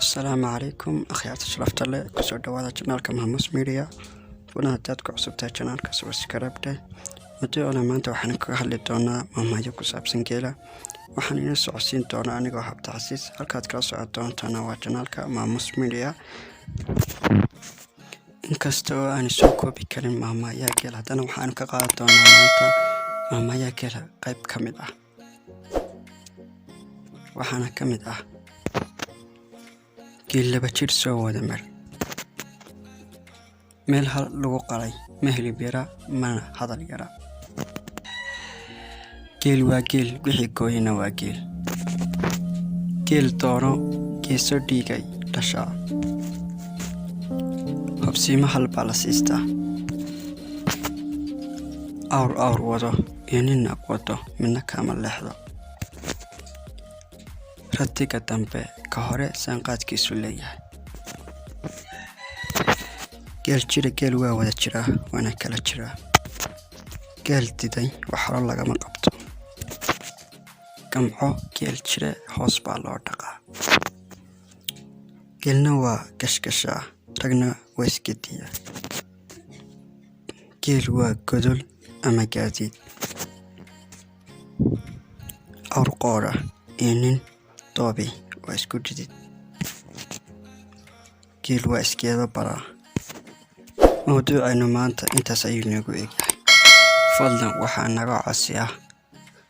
Asalaamu calaykum, akhyaarta sharafta leh, kusoo dhawaada channelka Mahmus Media. Funa haddaad ku cusubtahay channelka, subscribe dheh. Mawduucana maanta waxaan kaga hadli doonaa maahmaahyo ku saabsan geela. Waxaan idin socodsiin doonaa anigoo Habta Casiis. Halkaad kala socon doontaana waa channelka Mahmus Media. Inkasta oo aan soo koobi karin maahmaahyaha geela, haddana waxaanu ka qaadan doonaa maanta maahmaahyaha geela qayb ka mid ah. Waxaana ka mid ah: geel laba jir soo wada mar, meel hal lagu qalay ma hilib yara mana hadal yara, geel waa geel, wixii gooyana waa geel, geel doono geeso dhiigay dhashaa, hobsiimo hal baa la siistaa, awr awr wado iyo nin naag wado midna kaama leexdo, ratiga dambe ka hore saanqaadkiisu leeyahay, geel jira geel waa wada jiraa waana kala jiraa, geel diday waxaro lagama qabto, gamco geel jire hoos baa loo dhaqaa, geelna waa gashgashaa, ragna waa isgediyaa, geel waa godol ama gaadiid, awr qoora iyo nin doobi waa isku dhidid, geel waa isgeedo baraa. Mawduuceenu maanta intaas ayuu noogu egyahay. Fadlan waxaa naga codsi ah,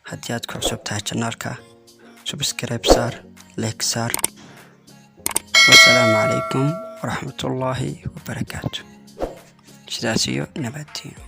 haddii aad ku cusub tahay channelka, subscribe saar, like saar. Wasalaamu calaykum waraxmatullaahi wabarakaatu. Sidaas iyo nabaddiyo.